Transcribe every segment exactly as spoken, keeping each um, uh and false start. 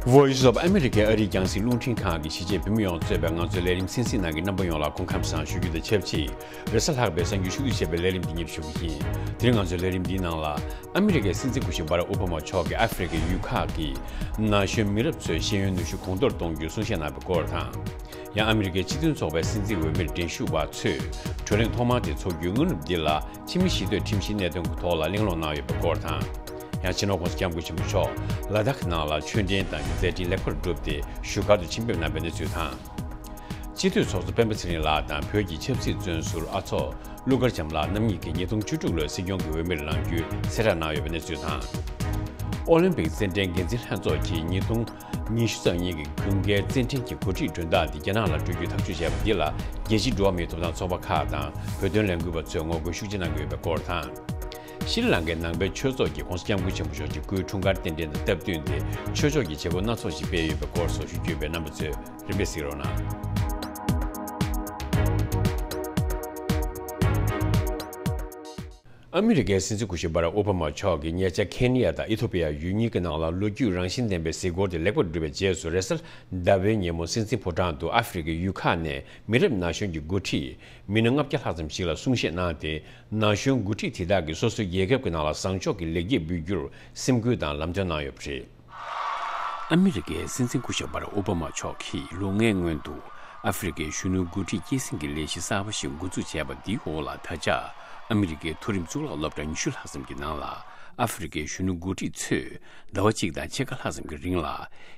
Voice of America ཨ་རིའི་རྒྱང་སྲིང་རླུང་འཕྲིན་ཁང་གི་གཞིས་བྱེས་བོད་མི་ཡོངས་གཙོས་པའི་ང་ཚོའི་ལས་རིམ་གསན་གཟིགས་གནང་མཁན་རྣམ་པ་ཡོངས་ལ་སྐུ་ཁམས་བཟང་ཞུ་རྒྱུ་དང་ཆབས་ཅིག་རེས་གཟའ་ལྷག་པའི་གསར་འགྱུར་ཞུ་གཏུག་བྱས་པའི་ལས་རིམ་འདི་སྙན་ཞུ་གི་ཡིན། དེ་རིང་ང་ཚོའི་ལས་རིམ་འདིའི་ནང་ལ། ཨ་མི་རི་ཀའི་སྲིད་འཛིན་སྐུ་ཞབས་བྷ་རག་ཨོ་བྷ་མ་མཆོག་གིས་ཨ་ཧྥེ་རི་ཁའི་ཡུལ་ཁག་གི་ན་གཞོན་མི་རབས་ཚོའི་ཤེས་ཡོན་ནུས་ཤུགས་གོང་མཐོར་གཏོང་རྒྱུའི་གསུང་བཤད་གནང་བའི་སྐོར་དང་། ཡང་ཨ་མི་རི་ཀའི་སྤྱི་མཐུན་ཚོགས་པའི་སྲིད་འཛིན་འོས་མིར་འགྲན་ཞུགས་པ་ཚོས་གྲོས་གླེང་ཐོག་མ་དེ་འཚོགས་རྒྱུའི་སྔ་ནུབ་འདི་ལ་ཕྱི་མི་ཞི་གཏོད་ཁྲིམས་གཞིའི་གནད་དོན་གྱི་ཐོག་ལ་གླེང་སློང་གནང་ཡོད་པའི་སྐོར་དང་། ཡང་སྤྱི་ནོར་༸གོང་ས་༸སྐྱབས་མགོན་ཆེན་པོ་མཆོག་ལ་དྭགས་ནང་ལ་ཆོས་འབྲེལ་དང་མཛད་འཕྲིན་ལེགས་པར་བསྒྲུབས་ཏེ་བཞུགས་སྒར་དུ་ཕྱིར་ཕེབས་གནང་བའི་གནས་ཚུལ་དང་། སྤྱི་འཐུས་ཚོགས་གཙོ་སྤེན་པ་ཚེ་རིང་ལགས་དང་བོད་ཀྱི་ཆབ་སྲིད་བཙོན་ཟུར་ཨ་ཚོགས་ཀླུ་མཁར་བྱམས་ལགས་རྣམ་གཉིས་ཀྱིས་ཉིས་སྟོང་བཅུ་དྲུག་ལོའི་སྲིད་སྐྱོང་གི་འོས་མིར་ལངས་རྒྱུའི་གསལ་བསྒྲགས་གནང་ཡོད་པའི་གནས་ཚུལ་དང་། ཨོ་ལིམ་པིག་རྩེད་འགྲན་འགན་འཛིན་ལྷན་ཚོགས་ཀྱིས་ཉིས་སྟོང་ཉི་ཤུ་རྩ་གཉིས་ཀྱི་དགུན་ཁའི་རྩེད་འགྲན་གྱི་འགོ་ཁྲིད་མགྲོན་བདག་དེ་རྒྱ་ནག་ལ་སྤྲོད་རྒྱུའི་ཐག་གཅོད་བྱས་པ་འདི་ལ་རྒྱལ་སྤྱིའི་འགྲོ་བ་མིའི་ཐོབ་ཐང་ཚོགས་པ་ཁག་དང་བོད་དོན་ལས་འགུལ་བ་ཚོས་ངོ་རྒོལ་ཤུགས་ཆེ་གནང་གི་ཡོད་པའི་སྐོར་དང་། ཤྲི་ལང་ཀའི་ནང་པའི་ཆོས་ཚོགས་ཀྱིས་༸གོང་ས་༸སྐྱབས་མགོན་ཆེན་པོ་མཆོག་གི་སྐུའི་འཁྲུངས་སྐར་རྟེན་འབྲེལ་དང་སྟབས་བསྟུན་ཏེ་ཆོས་ཕྱོགས་ཀྱི་བྱེད་སྒོ་སྣ་ཚོགས་ཤིག་སྤེལ་ཡོད་པའི་སྐོར་སོགས་ཞུ་རྒྱུ་ཡོད་པས་རྣམ་པ་ཚོས་རིམ་པས་གཟིགས་རོགས་གནང་། ཨ་མི་རི་ཀའི་སྲིད་འཛིན་སྐུ་ཞབས་བྷ་རག་ཨོ་བྷ་མ་མཆོག་གིས་ཉེ་ཆར་ཁེན་ཡ་དང་ཨི་ཐོ་པི་ཡ་ཡུལ་གཉིས་ཀྱི་ནང་ལ་ལོ་རྒྱུས་རང་བཞིན་ལྡན་པའི་གཟིགས་སྐོར་དེ་ལེགས་པར་གྲུབ་པའི་རྗེས་སུ་རེས་གཟའ་ཟླ་བའི་ཉིན་མོ་སྲིད་འཛིན་ཕོ་བྲང་དུ་ཨ་ཧྥེ་རི་ཁའི་ཡུལ་ཁག་ནས་མི་རབས་ན་གཞོན་གྱི་འགོ་ཁྲིད་མི་སྣ་ལྔ་བརྒྱ་ལྷག་ཙམ་ཞིག་ལ་གསུང་བཤད་གནང་སྟེ། ན་གཞོན་འགོ་ཁྲིད་དེ་དག་གིས་སོ་སོའི་རྒྱལ་ཁབ་ཀྱི་ནང་ལ་བཟང་ཕྱོགས་ཀྱི་ལེགས་སྐྱེས་འབུལ་རྒྱུར་སེམས་ཁུར་དང་ལམ་སྟོན་གནང་ཡོད་པ་རེད། ཨ་མི་རི་ཀའི་སྲིད་འཛིན་སྐུ་ཞབས་བྷ་རག་ཨོ་བྷ་མ་མཆོག་གིས་ལོ་ལྔའི་སྔོན་དུ་ཨ་ཧྥེ་རི་ཁའི་གཞོན་ནུ་འགོ་ཁྲིད་སྐྱེད་སྲིང་གི་ལས་གཞི་གསར་པ་ཞིག་འགོ་འཛུགས་བྱས་པ་འདིའི་འོག་ལ། ད་ཆ་ཨ་མི་རི་ཀའི་མཐོ་རིམ་གཙུག་ལག་སློབ་གྲྭ་ཉི་ཤུ་ལྷག་ཙམ་གྱི་ནང་ལ་ཨ་ཧྥེ་རི་ཁའི་གཞོན་ནུ་འགོ་ཁྲིད་ཚོས་ཟླ་བ་གཅིག་དང་ཕྱེད་ཀ་ལྷག་ཙམ་གྱི་རིང་ལ་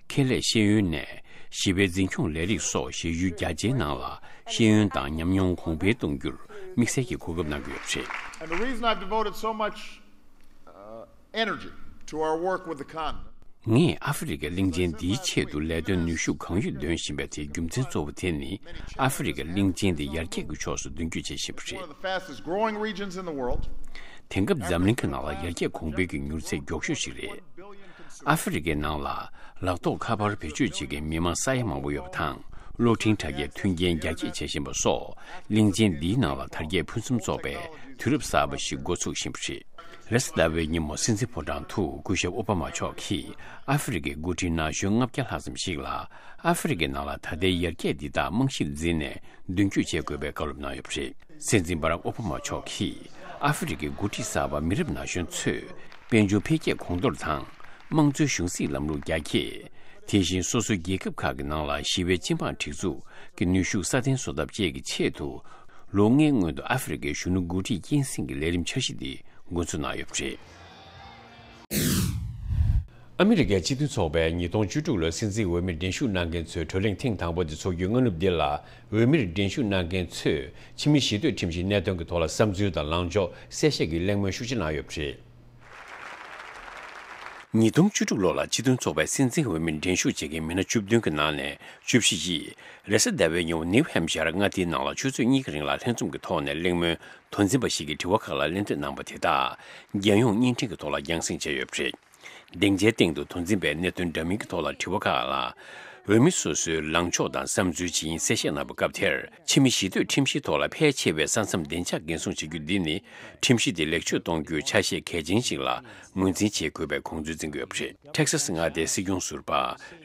ཁེ་ལས་ཤེས་ཡོན་ནས་ཞི་བའི་འཛིན་སྐྱོང་ལས་རིགས་སོགས་གཞིས་ཡུལ་བརྒྱ་ཆའི་ནང་ལ་ཤེས་ཡོན་དང་ཉམས་མྱོང་གོང་འཕེལ་གཏོང་རྒྱུར་དམིགས་བསལ་གྱི་གོ་སྐབས་གནང་གི་ཡོད་པ་རེད། And the reason I've devoted so much, uh, energy to our work with the continent ངས་ཨ་ཧྥེ་རི་ཁའི་གླིང་ཆེན་འདིའི་ཆེད་དུ་ལས་དོན་ནུས་ཤུགས་གང་ཡོད་འདོན་བཞིན་པའི་དེའི་རྒྱུ་མཚན་གཙོ་བོ་དེ་ནི། ཨ་ཧྥེ་རི་ཁའི་གླིང་ཆེན་འདི་ཡར་རྒྱས་ཀྱི་ཕྱོགས་སུ་མདུན་སྐྱོད་བྱེད་བཞིན་པ་རེད། One of the fastest growing regions in the world. དེང་སྐབས་འཛམ་གླིང་གི་ནང་ལ་ཡར་རྒྱས་གོང་འཕེལ་གྱི་མྱུར་ཚད་མགྱོགས་ཤོས་ཤིག་རེད། ཨ་ཧྥེ་རི་ཁའི་ནང་ལ་ལག་ཐོགས་ཁ་པར་བེད་སྤྱོད་བྱེད་མཁན་མི་མང་ས་ཡ་མང་པོ་ཡོད་པ་དང་། གློག་འཕྲིན་དྲ་རྒྱའི་མཐུན་རྐྱེན་རྒྱ་སྐྱེད་བྱེད་བཞིན་པ་སོགས་གླིང་ཆེན་འདིའི་ནང་ལ་དར་རྒྱས་ཕུན་སུམ་ཚོགས་པའི་དུས་རབས་གསར་པ་ཞིག་འགོ་ཚུགས་བཞིན་པ་རེད། རེས་གཟའ་ཟླ་བའི་ཉིན་མོ་སྲིད་འཛིན་ཕོ་བྲང་དུ་སྐུ་ཞབས་ཨོ་བྷ་མ་མཆོག་གིས་ཨ་ཧྥེ་རི་ཁའི་འགོ་ཁྲིད་ན་གཞོན་ལྔ་བརྒྱ་ལྷག་ཙམ་ཞིག་ལ་ཨ་ཧྥེ་རི་ཁའི་ནང་ལ་ད་ལྟའི་ཡར་རྒྱས་འདི་དག་རྨང་གཞིར་འཛིན་ནས་མདུན་སྐྱོད་བྱེད་དགོས་པའི་བཀའ་སློབ་གནང་ཡོད་པ་རེད། སྲིད་འཛིན་བྷ་རག་ཨོ་བྷ་མ་མཆོག་གིས་ཨ་ཧྥེ་རི་ཁའི་འགོ་ཁྲིད་གསར་པ་མི་རབས་ན་གཞོན་ཚོས་དཔལ་འབྱོར་འཕེལ་རྒྱས་གོང་མཐོར་དང་། དམངས་གཙོའི་གཞུང་སྲིད་ལམ་ལུགས་རྒྱ་སྐྱེད། དེ་བཞིན་སོ་སོའི་རྒྱལ་ཁབ་ཁག་གི་ནང་ལ་ཞི་བའི་སྤྱི་འབངས་སྒྲིག་འཛུགས་ཀྱི་ནུས་ཤུགས་སྲ་བརྟན་བཟོ་ཐབས་བཅས་ཀྱི་ཆེད་དུ། ལོ་ལྔའི་སྔོན་དུ་ཨ་ཧྥེ་རི་ཁའི་གཞོན་ནུ་འགོ་ཁྲིད་སྐྱེད་སྲིང་གི་ལས་རིམ་འཆར་གཞི་འདི་འགོ་འཛུགས་གནང་ཡོད་པ་རེད། ཨ་མི་རི་ཀའི་སྤྱི་མཐུན་ཚོགས་པས་ཉིས་སྟོང་བཅུ་དྲུག་ལོའི་སྲིད་འཛིན་འོས་མིར་འགྲན་ཞུགས་གནང་མཁན་ཚོའི་གྲོས་གླེང་ཐེངས་དང་པོ་དེ་འཚོགས་རྒྱུའི་སྔ་ནུབ་འདི་ལ། འོས་མིར་འགྲན་ཞུགས་གནང་མཁན་ཚོས་ཕྱི་མི་ཞི་གཏོད་ཁྲིམས་གཞིའི་གནད་དོན་གྱི་ཐོག་ལ་བསམ་ཚུལ་དང་ལངས་ཕྱོགས་གསལ་བཤད་ཀྱི་གླེང་མོལ་ཤུགས་ཆེ་གནང་ཡོད་པ་རེད། ཉིས་སྟོང་བཅུ་དྲུག་ལོ་ལ་སྤྱི་མཐུན་ཚོགས་པའི་སྲིད་འཛིན་འོས་མིར་འགྲན་ཞུགས་བྱེད་མཁན་མི་སྣ་བཅུ་བདུན་གྱི་ནང་ནས་བཅུ་བཞི་ཡིས་རེས་གཟའ་ཟླ་བའི་ཉིན་མོ་ནིའུ་ཧེམ་ཤར་མངའ་སྡེའི་ནང་ལ་ཆུ་ཚོད་གཉིས་ཀྱི་རིང་ལ་ལྷན་འཛོམས་ཀྱི་ཐོག་ནས་གླེང་མོལ་མཐོ་འཛིན་པ་ཞིག་གིས་དྲི་བ་ཁག་ལ་ལན་འདེབས་གནང་པ་དེ་དག་རྒྱལ་ཡོངས་བརྙན་འཕྲིན་གྱི་ཐོག་ལ་རྒྱང་སྲིང་བྱས་ཡོད་པ་རེད། སྡིངས་ཆའི་སྟེང་དུ་མཐོ་འཛིན་པས་གནད་དོན་འདྲ་མིན་གྱི་ཐོག་ལ་དྲི་བ་ཁག་ལ། འོས་མི་སོ་སོའི་ལངས་ཕྱོགས་དང་བསམ་ཚུལ་ཇི་ཡིན་གསལ་བཤད་གནང་བའི་སྐབས་དེར། ཕྱི་མི་ཞི་གཏོད་ཁྲིམས་གཞིའི་ཐོག་ལ་ཕལ་ཆེ་བས་ས་མཚམས་བདེ་འཇགས་འགན་སྲུང་བྱེད་རྒྱུ་འདི་ནི། ཁྲིམས་གཞི་འདི་ལེགས་བཅོས་གཏོང་རྒྱུའི་ཆ་ཤས་གལ་ཆེན་ཞིག་ལ་ངོས་འཛིན་བྱེད་དགོས་པའི་དགོངས་ཚུལ་འཛིན་གྱི་ཡོད་པ་རེད། ཊེག་སཱ་སི་མངའ་སྡེའི་སྲིད་སྐྱོང་ཟུར་པ་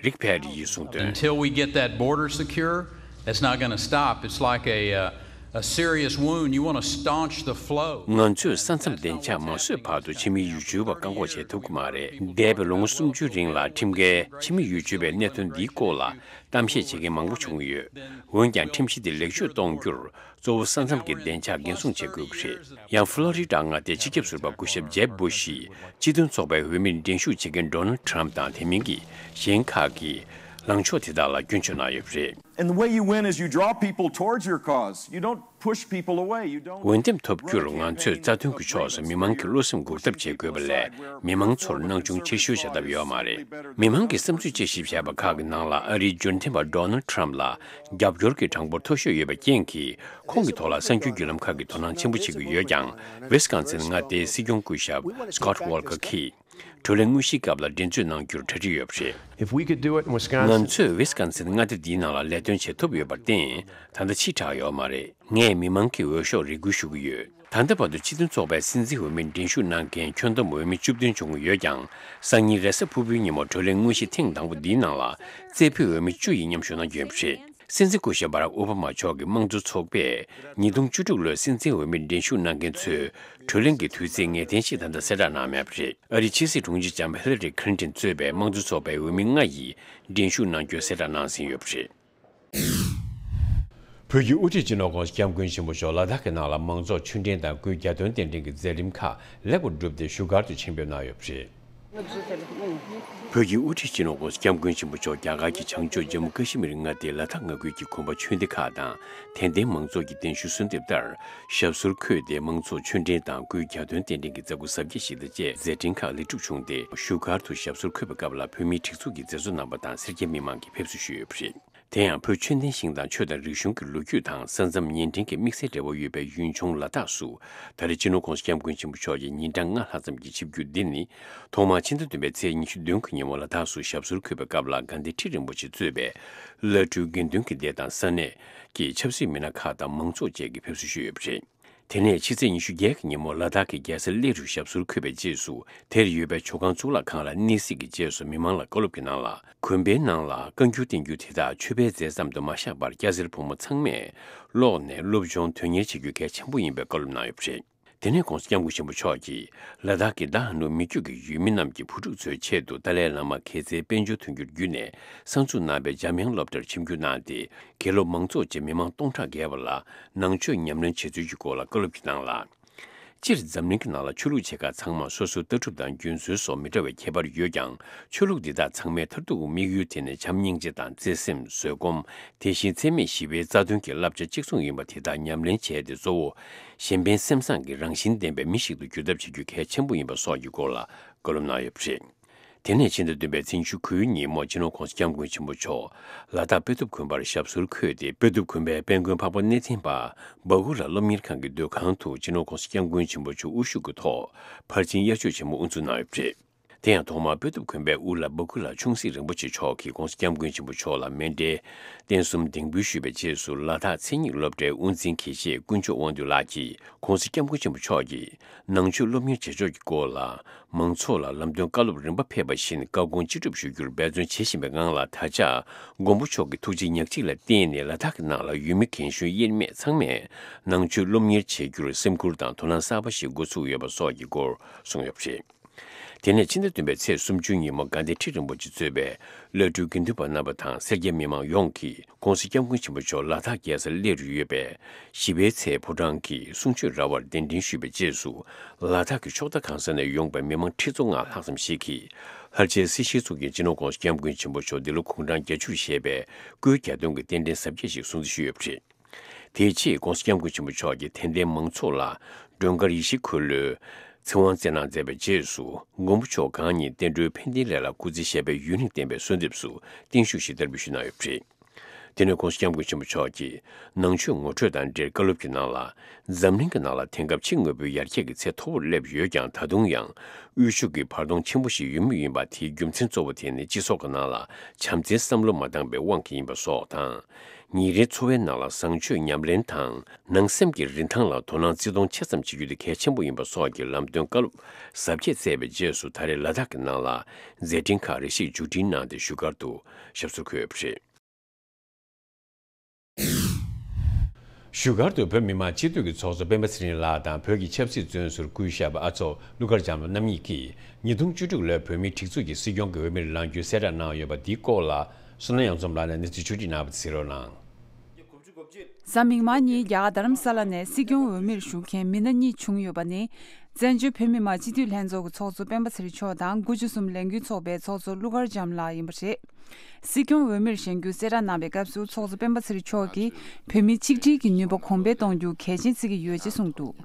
རིག་ཕེ་རི་ཡིས་གསུངས་དོན། Until we get that border secure, it's not going to stop. It's like a, uh, a serious wound. You want to staunch the flow. ང་ཚོས་ས་མཚམས་བདེ་འཇགས་མ་བཟོས་བར་དུ་ཕྱི་མི་ཡུལ་སྐྱོད་པ་བཀག་འགོག་བྱེད་ཐུབ་ཀྱི་མ་རེད། འདས་པའི་ལོ་ངོ་སུམ་ཅུའི་རིང་ལ་ཁྲིམས་འགལ་ཕྱི་མི་ཡུལ་སྐྱོད་པའི་གནད་དོན་འདིའི་སྐོར་ལ་གཏམ་བཤད་བྱེད་མཁན་མང་པོ་བྱུང་ཡོད། འོན་ཀྱང་ཁྲིམས་གཞི་འདི་ལེགས་བཅོས་གཏོང་རྒྱུར་གཙོ་བོ་ས་མཚམས་ཀྱི་བདེ་འཇགས་འགན་སྲུང་བྱེད་དགོས་ཀྱི་རེད། ཡང་ཕློ་རི་ཌ་མངའ་སྡེའི་སྤྱི་ཁྱབ་ཟུར་པ་སྐུ་ཞབས་ཇེབ་བུ་ཤིས་སྤྱི་མཐུན་ཚོགས་པའི་འོས་མིར་འགྲན་ཞུགས་བྱེད་མཁན་ཌོ་ནལ་ཌི་ཊརམ་ཕི་དང་དེ་མིན་གྱི་གཞན་ཁག་གིས་ལངས་ཕྱོགས་དེ་དག་ལ་སྐྱོན་བརྗོད་གནང་ཡོད་པ་རེད། And the way you win is you draw people towards your cause. You don't push people away. You don't འོས་འདེམས་ཐོབ་རྒྱུར་ང་ཚོས་རྩ་དོན་གྱི་ཕྱོགས་སུ་མི་མང་གི་བློ་སེམས་འགུག་ཐབས་བྱེད་དགོས་པ་ལས། མི་མང་ཚོར་སྣང་ཆུང་ཕྱིར་བཤོལ་བྱ་ཐབས་ཡོད་མ་རེད། མི་མང་གི་བསམ་ཚུལ་དཔྱད་ཞིབ་བྱས་པ་ཁག་གི་ནང་ལ་ཨ་རིའི་འབྱོར་འཕེན་པ་ཌོ་ནལ་ཌི་ཊརམ་ཕི་ལ་རྒྱབ་སྐྱོར་གྱི་གྲངས་འབོར་མཐོ་ཤོས་ཡོད་པའི་རྐྱེན་གྱིས། ཁོང་གི་ཐོག་ལ་གསར་འགྱུར་བརྒྱུད་ལམ་ཁག་གིས་དོ་སྣང་ཆེན་པོ་བྱེད་ཀྱི་ཡོད་ཀྱང་། ཝི་སི་ཀོན་སིན་མངའ་སྡེའི་སྲིད་སྐྱོང་སྐུ་ཞབས་སི་ཀོཊ་ཝོལ་ཀར་གྱིས། བགྲོ་གླེང་དངོས་གཞིའི་སྐབས་ལ་འགྲན་རྩོད་གནང་རྒྱུར་གྲ་སྒྲིག་ཡོད་པ་རེད། If we could do it in Wisconsin, ང་ཚོས་ཝི་སི་ཀོན་སིན་མངའ་སྡེ་འདིའི་ནང་ལ་ལས་དོན་བྱེད་ཐུབ་ཡོད་པར་བརྟེན། ད་ལྟ་ཕྱིས་དྲགས་ཡོད་མ་རེད། ངས་མི་མང་གི་འོས་ཤོག་རེ་སྐུལ་ཞུ་གི་ཡོད། ད་ལྟ་བར་དུ་སྤྱི་མཐུན་ཚོགས་པའི་སྲིད་འཛིན་འོས་མིར་འགྲན་ཞུགས་གནང་མཁན་ཁྱོན་བསྡོམས་འོས་མི་བཅུ་བདུན་བྱུང་ཡོད་ཀྱང་། སང་ཉིན་རེས་གཟའ་ཕུར་བུའི་ཉིན་མོ་བགྲོ་གླེང་དངོས་གཞི་ཐེངས་དང་པོ་འདིའི་ནང་ལ་རྩེ་ཕུད་འོས་མི་བཅུ་ཡིས་མཉམ་ཞུགས་གནང་རྒྱུ་ཡིན་པ་རེད། སྲིད་འཛིན་སྐུ་ཞབས་བྷ་རག་ཨོ་བྷ་མ་མཆོག་གི་དམངས་གཙོ་ཚོགས་པས་ཉིས་སྟོང་བཅུ་དྲུག་ལོའི་སྲིད་འཛིན་འོས་མིར་འགྲན་ཞུགས་གནང་མཁན་ཚོའི་བགྲོ་གླེང་གི་དུས་ཚིགས་ངེས་གཏན་ཞིག་ད་ལྟ་གསལ་བསྒྲགས་གནང་མེད་པ་རེད། ཨ་རིའི་ཕྱི་སྲིད་དྲུང་ཆེ་ལྕམ་ཧི་ལ་རི་ཁི་ལིན་ཏོན་གཙོས་པའི་དམངས་གཙོ་ཚོགས་པའི་འོས་མི་ལྔ་ཡིས་འགྲན་ཞུགས་གནང་རྒྱུའི་གསལ་བསྒྲགས་གནང་ཟིན་ཡོད་པ་རེད། བོད་ཀྱི་དབུ་ཁྲིད་སྤྱི་ནོར་༸གོང་ས་༸སྐྱབས་མགོན་ཆེན་པོ་མཆོག་ལ་དྭགས་ཀྱི་ནང་ལ་མང་ཚོགས་ཆོས་འབྲེལ་དང་སྐུའི་གྱ་སྟོན་རྟེན་འབྲེལ་གྱི་མཛད་རིམ་ཁག་ལེགས་པར་གྲུབ་སྟེ་བཞུགས་སྒར་དུ་ཆིབས་ཕེབས་གནང་ཡོད་པ་རེད། བོད་ཀྱི་དབུ་ཁྲིད་སྤྱི་ནོར་༸གོང་ས་༸སྐྱབས་མགོན་ཆེན་པོ་མཆོག་རྒྱ་གར་གྱི་བྱང་ཕྱོགས་ཇམ་མུ་ཀ་ཤི་མིར་མངའ་སྡེའི་ལ་དྭགས་མངའ་ཁུལ་གྱི་དགོན་པ་ཆོས་སྡེ་ཁག་དང་དད་ལྡན་མང་ཚོགས་ཀྱི་གདན་ཞུ་གསོལ་འདེབས་ལྟར་ཞབས་སོར་འཁོད་དེ་མང་ཚོགས་ཆོས་འབྲེལ་དང་སྐུའི་གྱ་སྟོན་རྟེན་འབྲེལ་གྱི་མཛད་སྒོ་གཟབ་རྒྱས་ཤིག་དང་བཅས་མཛད་འཕྲིན་ཁག་ལེགས་གྲུབ་བྱུང་སྟེ་བཞུགས་སྒར་དུ་ཞབས་སོར་འཁོད་པའི་སྐབས་ལ་བོད་མིའི་སྒྲིག་འཛུགས་ཀྱི་མཛད་གཙོ་རྣམ་པ་དང་སེར་སྐྱ་མི་མང་གིས་ཕེབས་བསུ་ཞུས་ཡོད་པ་རེད། དེ་ཡང་བོད་ཆོས་ལྡན་ཞིང་དང་ཆོས་དང་རིག་གཞུང་གི་ལོ་རྒྱུས་དང་ས་མཚམས་གཉེན་འཕྲིན་གྱི་དམིགས་བསལ་འབྲེལ་བ་ཡོད་པའི་ཡུལ་ལྗོངས་ལ་དྭགས་སུ་ད་རེས་སྤྱི་ནོར་༸གོང་ས་༸སྐྱབས་མགོན་ཆེན་པོ་མཆོག་གིས་ཉིན་གྲངས་ལྔ་ལྷག་ཙམ་གྱི་ཆིབས་བསྒྱུར་འདི་ནི་ཐོག་མར་ཕྱི་ཟླ་བདུན་པའི་ཚེས་ཉི་ཤུ་བདུན་གྱི་ཉིན་མོ་ལ་དྭགས་སུ་ཞབས་སོར་འཁོད་པའི་སྐབས་ལ་དགའ་ལྡན་ཁྲི་རིན་པོ་ཆེ་གཙོས་པའི་བླ་སྤྲུལ་དགེ་འདུན་གྱི་སྡེ་དང་ས་གནས་ཀྱི་ཆབ་སྲིད་མི་སྣ་ཁག་དང་མང་ཚོགས་བཅས་ཀྱིས་ཕེབས་བསུ་ཞུས་ཡོད་པ་རེད། དེ་ནས་ཕྱི་ཚེས་ཉི་ཤུ་བརྒྱད་ཀྱི་ཉིན་མོ་ལ་དྭགས་ཀྱི་རྒྱལ་ས་གླེ་རུ་ཞབས་སོར་འཁོད་པའི་རྗེས་སུ་དེར་ཡོད་པའི་ཇོ་ཁང་གཙུག་ལག་ཁང་ལ་གནས་གཟིགས་ཀྱི་རྗེས་སུ་མི་མང་ལ་བཀའ་སློབ་ཀྱི་ནང་ལ་དགོན་པའི་ནང་ལ་བཀའ་འགྱུར་བསྟན་འགྱུར་དེ་དག་མཆོད་པའི་རྫས་ཙམ་དུ་མ་བཞག་པར་སྐྱ་སེར་ཕོ་མོ་ཚང་མས་ཀློག་ནས་སློབ་སྦྱོང་དོན་གཉེར་བྱེད་རྒྱུ་གལ་ཆེན་པོ་ཡིན་པའི་བཀའ་སློབ་གནང་ཡོད་པ་རེད། དེ་ནས་༸གོང་ས་༸སྐྱབས་མགོན་ཆེན་པོ་མཆོག་གིས་ལ་དྭགས་ཀྱི་ཟླ་ཨ་ནུ་མི་རྒྱུད་ཀྱི་ཡུལ་མི་རྣམས་ཀྱི་བུ་ཕྲུག་ཚོའི་ཆེད་དུ་ཏཱ་ལའི་བླ་མ་མཁས་རྩལ་དཔལ་འབྱོར་མཐུན་འགྱུར་བརྒྱུད་ནས་གསར་འཛུགས་གནང་པའི་འཇམ་དབྱངས་སློབ་གྲྭར་ཆིབས་བསྒྱུར་གནང་སྟེ། དགེ་སློབ་མང་ཚོགས་བཅས་མི་མང་སྟོང་ཕྲག་བརྒལ་བ་ལ་ནང་ཆོས་ཉམས་ལེན་བྱེད་ཚུལ་གྱི་སྐོར་ལ་བཀའ་སློབ་ཀྱི་ནང་ལ། སྤྱིར་འཛམ་གླིང་གི་ནང་ལ་ཆོས་ལུགས་ཆེ་ཁག་ཚང་མར་སོ་སོའི་ལྟ་གྲུབ་དང་རྒྱུན་སྲོལ་སོགས་མི་འདྲ་བའི་ཁྱད་པར་ཡོད་ཀྱང་། ཆོས་ལུགས་འདི་དག་ཚང་མའི་མཐར་ཐུག་དམིགས་ཡུལ་དེ་ནི་བྱམས་སྙིང་རྗེ་དང་བརྩེ་སེམས། བཟོད་སྒོམ། དེ་བཞིན་འཚེ་མེད་ཞི་བའི་རྩ་དོན་གྱི་བསླབ་བྱ་གཅིག་མཚུངས་ཡིན་པ་དེ་དག་ཉམས་ལེན་བྱས་ཏེ་གཙོ་བོ། གཞན་ཕན་སེམས་བཟང་གི་རང་བཞིན་ལྡན་པའི་མི་ཞིག་ཏུ་འགྱུར་ཐབས་བྱེད་རྒྱུ་གལ་ཆེན་པོ་ཡིན་པ་སོགས་ཀྱི་སྐོར་ལ་བཀའ་སློབ་གནང་ཡོད་པ་རེད། དེ་ནས་ཕྱི་ཟླ་བདུན་པའི་ཚེས་ཉི་ཤུ་དགུའི་ཉིན་མོ་སྤྱི་ནོར་༸གོང་ས་༸སྐྱབས་མགོན་ཆེན་པོ་མཆོག་ལ་དྭགས་དཔེ་ཐུབ་དགོན་པར་ཞབས་སོར་འཁོད་དེ། དཔེ་ཐུབ་དགོན་པའི་དཔལ་མགོན་འཕགས་པ་གནས་བརྟན་པ་སྦ་ཀུ་ལ་སློབ་གཉེར་ཁང་གི་སྡོད་ཁང་དུ་སྤྱི་ནོར་༸གོང་ས་༸སྐྱབས་མགོན་ཆེན་པོ་མཆོག་དབུ་བཞུགས་ཀྱི་ཐོག་ཕར་ཕྱིན་དབྱར་ཆོས་ཆེན་མོ་དབུ་འཛུགས་གནང་ཡོད་པ་རེད། དེ་ཡང་ཐོག་མར་དཔེ་ཐུབ་དགོན་པའི་དབུ་བླ་སྦ་ཀུ་ལ་ཆུང་སྲིད་རིན་པོ་ཆེ་མཆོག་གིས་༸གོང་ས་༸སྐྱབས་མགོན་ཆེན་པོ་མཆོག་ལ་མཎྜལ་རྟེན་གསུམ་འདེགས་འབུལ་ཞུས་པའི་རྗེས་སུ། ལ་དྭགས་མཚན་ཉིད་སློབ་གྲྭའི་དབུ་འཛིན་དགེ་བཤེས་དཀོན་མཆོག་དབང་འདུས་ལགས་ཀྱིས་༸གོང་ས་༸སྐྱབས་མགོན་ཆེན་པོ་མཆོག་གིས་ནང་ཆོས་སློབ་གཉེར་བྱེད་ཕྱོགས་ཀྱི་སྐོར་ལ་མང་ཚོགས་ལ་ལམ་སྟོན་བཀའ་སློབ་རིམ་པ་ཕེབས་པ་བཞིན་བཀའ་དགོངས་ཅི་སྒྲུབ་ཞུ་རྒྱུར་འབད་བརྩོན་བྱེད་བཞིན་པའི་ངང་ལ། ད་ཆ་མགོན་པོ་མཆོག་གི་ཐུགས་རྗེ་ཉག་གཅིག་ལ་བརྟེན་ནས་ལ་དྭགས་ཀྱི་ནང་ལ་ཡུལ་མི་རྒན་གཞོན་དབྱེར་མེད་ཚང་མས་ནང་ཆོས་སློབ་གཉེར་བྱེད་རྒྱུར་སེམས་ཁུར་དང་དོ་སྣང་གསར་པ་ཞིག་འགོ་ཚུགས་ཡོད་པ་སོགས་ཀྱི་སྐོར་གསུངས་ཡོད་པ་རེད། དེ་ནས་ཕྱི་ཟླ་བདུན་པའི་ཚེས་སུམ་ཅུ་ཉིན་མོ་དགའ་ལྡན་ཁྲི་རིན་པོ་ཆེ་གཙོས་པའི་བླ་སྤྲུལ་དགེ་འདུན་པ་རྣམ་པ་དང་སེར་སྐྱ་མི་མང་ཡོངས་ཀྱིས་༸གོང་ས་༸སྐྱབས་མགོན་ཆེན་པོ་མཆོག་ལ་དྭགས་རྒྱལ་ས་གླེ་རུ་ཡོད་པའི་ཞི་བའི་ཚལ་ཕོ་བྲང་གི་གསུང་ཆོས་ར་བར་གདན་འདྲེན་ཞུས་པའི་རྗེས་སུ། ལ་དྭགས་ཀྱི་ཕྱོགས་མཐའ་གང་ས་ནས་ཡོང་པའི་མི་མང་ཁྲི་ཚོ་ལྔ་ལྷག་ཙམ་ཞིག་གིས་ལྷར་བཅས་སྲིད་ཞིའི་གཙུག་རྒྱན་སྤྱི་ནོར་༸གོང་ས་༸སྐྱབས་མགོན་ཆེན་པོ་མཆོག་འདི་ལོ་གུང་གྲངས་བརྒྱད་ཅུར་བཞེས་པའི་སྐུའི་གྱ་སྟོན་གྱི་རྟེན་འབྲེལ་གཟབ་རྒྱས་ཤིག་སྲུང་བརྩི་ཞུས་ཡོད་པ་རེད། དེའི་ཆེད་༸གོང་ས་༸སྐྱབས་མགོན་ཆེན་པོ་མཆོག་གིས་དད་ལྡན་མང་ཚོགས་ལ་མགྲོན་ཁང་ཡེ་ཤེས་འཁོར་ལོའི་ཚེ་དབང་སྩལ་གནང་མཛད་པའི་རྗེས་སུ། མགོན་པོ་མཆོག་གང་ཉིད་བསྟན་འགྲོའི་ཕན་བདེའི་ལས་ལ་སྐུ་རྩིས་བཞེས་པའི་ཡུན་རིང་བསྟན་པའི་གསོལ་འདེབས་སུ་བརྟན་བཞུགས་ཤིག་བསྟར་འབུལ་ཞུས་གནང་ཡོད་པ་རེད། དེ་ནས་༸གོང་ས་༸སྐྱབས་མགོན་ཆེན་པོ་མཆོག་གིས་ནང་ཆོས་ངོ་སྤྲོད་དང་འབྲེལ་བཀའ་སློབ་ཀྱི་ནང་ལ། འཛམ་གླིང་གི་ནང་ལ་དེང་སྐབས་ཕྱི་དངོས་པོའི་ཡར་རྒྱས་ཀྱི་ཚད་མཐོ་པོར་སླེབས་ཡོད་ཀྱང་། ད་དུང་ཡང་དབུལ་ཕྱུག་གི་བར་སྟོང་ཆེན་པོ་ཞིག་ཡོད་མུས་ཡིན་པ། དེའི་རྒྱུ་མཚན་གཙོ་བོ་དེ་ནི་སྤྱི་ཚོགས་ཀྱི་ནང་ལ་བྱམས་བརྩེའི་བསམ་བློ་མ་འདང་པའི་དབང་གིས་ཡིན་པ་སོགས་དང་། ཉིན་རེའི་འཚོ་བའི་ནང་ལ་བཟང་སྤྱོད་ཉམས་ལེན་དང་། ནང་སེམས་ཀྱི་རིན་ཐང་ལ་དོ་སྣང་བརྩི་མཐོང་ཆེ་ཙམ་བྱེད་རྒྱུ་དེ་གལ་ཆེན་པོ་ཡིན་པ་སོགས་ཀྱི་ལམ་སྟོན་བཀའ་སློབ་གཟབ་རྒྱས་སྩལ་བའི་རྗེས་སུ། ད་རེས་ལ་དྭགས་ཀྱི་ནང་ལ་མཛད་འཕྲིན་ཁག་རེ་ཞིག་མཇུག་སྒྲིལ་གནང་སྟེ་བཞུགས་སྒར་དུ་ཞབས་སོར་འཁོད་ཡོད་པ་རེད། བཞུགས་སྒར་དུ་བོད་མི་མང་སྤྱི་འཐུས་ཀྱི་ཚོགས་གཙོ་སྤེན་པ་ཚེ་རིང་ལགས་དང་། བོད་ཀྱི་ཆབ་སྲིད་བཙོན་ཟུར་སྐུ་ཞབས་ཨ་ཚོགས་ཀླུ་མཁར་བྱམས་རྣམ་གཉིས་ཀྱིས་ཉིས་སྟོང་བཅུ་དྲུག་ལོའི་བོད་མིའི་སྒྲིག་འཛུགས་ཀྱི་སྲིད་སྐྱོང་གི་འོས་མིར་ལངས་རྒྱུའི་གསལ་བསྒྲགས་གནང་ཡོད་པ་འདིའི་སྐོར་ལ། བསོད་ནམས་གཡུ་འཛོམས་ལགས་ནས་གནས་ཚུལ་ཕྱོགས་སྒྲིག་གནང་བ་གསན་རོགས་གནང་། གཟའ་མིག་དམར་ཉིན་རྒྱ་གར་རྡ་རམ་ས་ལ་ནས་སྲིད་སྐྱོང་འོས་མིར་ཞུགས་མཁན་མི་སྣ་གཉིས་བྱུང་ཡོད་པ་ནི། བཙན་བྱོལ་བོད་མི་མང་སྤྱི་འཐུས་ལྷན་ཚོགས་ཀྱི་ཚོགས་གཙོ་སྤེན་པ་ཚེ་རིང་མཆོག་དང་། དགུ་བཅུ་གསུམ་ལས་འགུལ་ཚོགས་པའི་ཚོགས་གཙོ་ཀླུ་མཁར་བྱམས་ལགས་ཡིན་པ་རེད། སྲིད་སྐྱོང་འོས་མིར་བཞེངས་རྒྱུའི་གསལ་བསྒྲགས་གནང་བའི་སྐབས་སུ། ཚོགས་གཙོ་སྤེན་པ་ཚེ་རིང་མཆོག་གིས་བོད་མིའི་ཆིག་སྒྲིལ་གྱི་ནུས་པ་གོང་འཕེལ་གཏོང་རྒྱུ་གལ་ཆེན་བརྩི་གི་ཡོད་ཅེས་གསུངས་འདུག།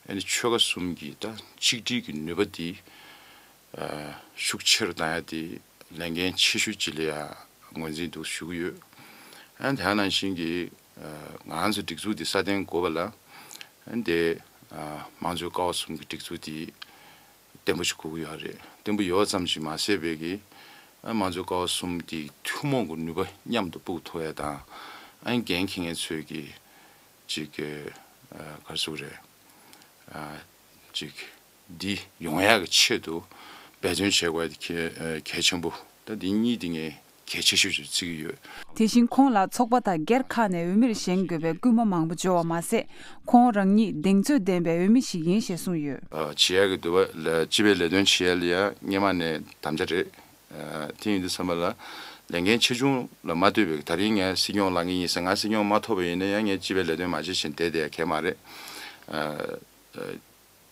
ཨ་ནི་ཆོལ་ཁ་གསུམ་གྱི་ད་ཆིག་སྒྲིལ་གྱི་ནུས་པ་འདི་ཤུགས་ཆེ་རུ་བཏང་ཡ་དེ་ལས་འགན་ཆེ་ཤོས་ཅིག་ལ་ཡང་ངོས་འཛིན་འདུག་ཞུ་གི་ཡོད། ཨ་ནི་དེ་ནང་བཞིན་གྱི་ང་ཚོ་སྒྲིག་འཛུགས་འདི་སྲ་བརྟན་དགོས་པ་ལ། ཨ་ནི་དེ་དམངས་གཙོའི་ཀ་བ་གསུམ་གྱི་སྒྲིག་འཛུགས་འདི་བརྟན་པོ་ཞིག་དགོས་ཀྱི་ཡོད་རེད། བརྟན་པོ་ཡོད་ཙམ་ཞིག་མ་ཟད་པའི་གི་ཨ་དམངས་གཙོའི་ཀ་བ་གསུམ་འདི་ཐུན་མོང་གི་ནུས་པ་མཉམ་དུ་སྤུངས་ཐུབ་ཡ་དང་། ཨ་ནི་འགན་འཁྱེར་མཁན་ཚོས་ཀྱི་ཅིག་ག་རེ་ཟེར་དགོས་རེད། ཅིག་འདི་ཡོང་ཡག་གི་ཆེད་དུ་འབད་བརྩོན་བྱེད་དགོས་དེ་གལ་གལ་ཆེན་པོ། ད་འདི་གཉིས་དེ་ངས་གལ་ཆེ་ཤོས་ཤིག་བརྩི་གི་ཡོད། དེ་བཞིན་ཁོང་ལ་ཚོགས་པ་དང་སྒེར་ཁག་ནས་འོས་མིར་བཞེངས་དགོས་པའི་སྐུལ་མ་མང་པོ་འབྱོར་བ་མ་ཟད། ཁོང་རང་ཉིད་གདེང་ཚོད་ལྡན་པའི་འོས་མི་ཞིག་ཡིན་ཞེས་གསུངས་ཡོད། བྱེད་ཡག་གི་འདུག་བ། ལ་སྤྱི་པའི་ལས་དོན་བྱེད་ཡག་ལ་ཡ་སྔོན་མ་ནས་དམ་བཅའ་རེད། དེ་ཡིན་དུས་ཙམ་པ་ལ་ལས་འགན་ཆེ་ཆུང་ལ་མ་ལྟོས་པའི། ད་རིང་ངས་སྲིད་སྐྱོང་ལངས་ཀྱི་ཡིན་ཟེར། ང་སྲིད་སྐྱོང་མ་ཐོབ་པ་ཡིན་ན་ཡང་ངས་སྤྱི་པའི་ལས་དོན་མ་བྱེད་བཞིན་བསྡད་བསྡད་ཡ་གལ་མ་རེད།